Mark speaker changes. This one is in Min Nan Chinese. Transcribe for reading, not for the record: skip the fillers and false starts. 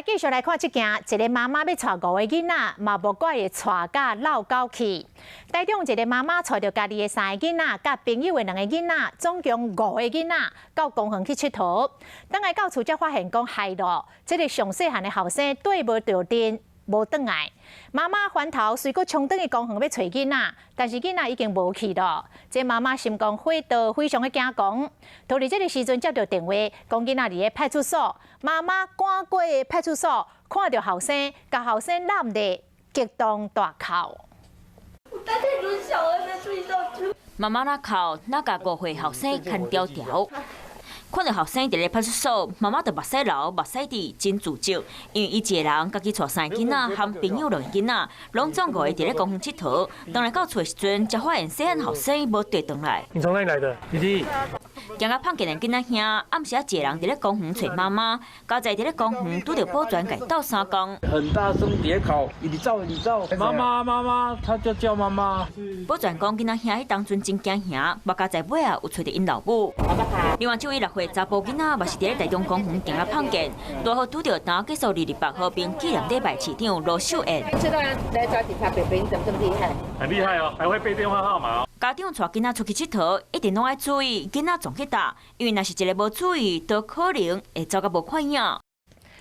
Speaker 1: 繼續來看這件，一个媽媽欲帶五个囡仔，嘛無怪會帶甲落狗去。台中一个媽媽帶著家己的三个囡仔，佮朋友的兩个囡仔，總共五个囡仔到公園去𨑨迌。轉來到厝才發現講害咯，這个上細漢的後生綴無著陣，無轉來。媽媽翻頭隨閣衝轉去公園欲揣囡仔，但是囡仔已經無去咯。這媽媽心肝火刀，非常的驚狂。佇這个時陣接著電話，講囡仔佇咧派出所，媽媽趕過派出所，看著後生，共後生攬咧，激動大哭。
Speaker 2: 媽媽若哭，若共5歲後生牽牢牢。看著後生佇咧派出所，媽媽就目屎流，目屎滴，真自責。因為伊一个人家己帶三个囡仔，含朋友兩个囡仔，攏總五个佇咧公園𨑨迌。轉來到厝的時陣，才發現細漢後生無綴轉來。
Speaker 3: 你從哪裡來的？弟弟。
Speaker 2: 驚甲胖見的囡仔兄，暗時仔一个人佇咧公園揣媽媽，佳哉佇咧公園拄著保全共伊鬥相共。
Speaker 4: 很大聲疊哭，一直走一直走，媽媽媽媽，他就叫媽媽。
Speaker 2: 保全講囡仔兄彼當陣真驚嚇，嘛佳哉尾仔有揣著𪜶老母。另外，這位6歲查埔囡仔嘛是佇咧台中公園驚甲麭見，拄好拄著當結束28和平紀念禮拜市長羅秀燕。
Speaker 5: 知道來找警察伯伯，你怎麼這麼厲害？
Speaker 3: 很厲害哦，還會背電話號碼哦。
Speaker 2: 家長帶囡仔出去𨑨迌，一定攏愛注意囡仔撞去佗，因為若是一个無注意，都可能會走甲無看影。